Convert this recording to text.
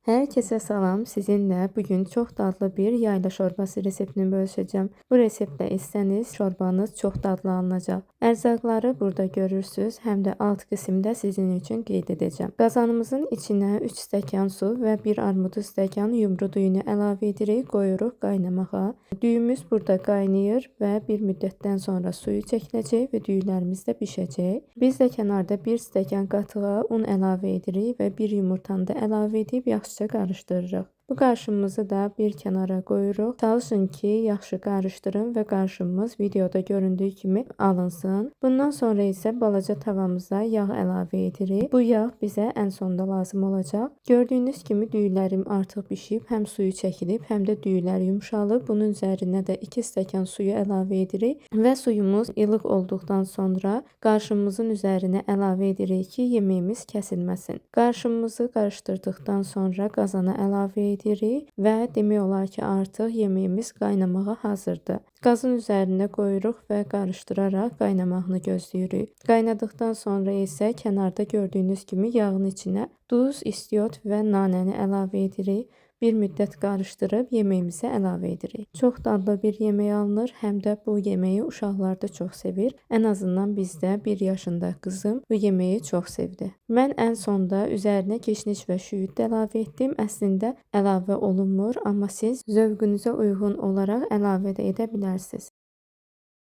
Herkese salam. Sizinle bugün çok tatlı bir yayla şorbası reseptini bölüşeceğim. Bu reseptle içseniz şorbanız çok dadlı alınacaq. Ərzaqları burada görürsünüz. Həm də alt qismdə sizin üçün qeyd edəcəm. Qazanımızın içinə 3 stəkan su və 1 armudu stəkan yumru düyünü əlavə edirik, qoyuruq qaynamağa. Düyümüz burada qaynayır və bir müddətdən sonra suyu çəkiləcək və düyülərimiz də bişəcək. Biz də kənarda 1 stəkan qatığa un əlavə edirik və 1 yumurtanı da əlavə edib yaxşıca qarışdırırıq. Bu qarışımımızı da bir kənara qoyuruq. Çalışın ki, yaxşı qarışdırın və qarışımımız videoda göründüyü kimi alınsın. Bundan sonra isə balaca tavamıza yağ əlavə edirik. Bu yağ bizə ən sonda lazım olacaq. Gördüyünüz kimi düyülərim artıq bişib, həm suyu çəkilib, həm də düyülər yumşalıb. Bunun üzərinə də 2 stəkan suyu əlavə edirik və suyumuz ilıq olduqdan sonra qarışımımızın üzərinə əlavə edirik ki, yeməyimiz kəsilməsin. Qarışımımızı qarışdırdıqdan sonra qazana əlavə edirik və demək olar ki, artıq yeməyimiz qaynamağa hazırdır. Qazın üzərinə qoyuruq və qarışdıraraq qaynamağını gözləyirik. Qaynadıqdan sonra isə kənarda gördüyünüz kimi yağın içinə duz, istiot və nanəni əlavə edirik. Bir müddət qarışdırıb yeməyimizə əlavə edirik. Çox dadlı bir yemək alınır, həm də bu yeməyi uşaqlar da çox sevir. Ən azından bizdə 1 yaşında qızım bu yeməyi çox sevdi. Mən ən sonda üzərinə kişniş və şüyüd də əlavə etdim. Əslində əlavə olunmur, amma siz zövqünüzə uyğun olaraq əlavə də edə bilərsiniz.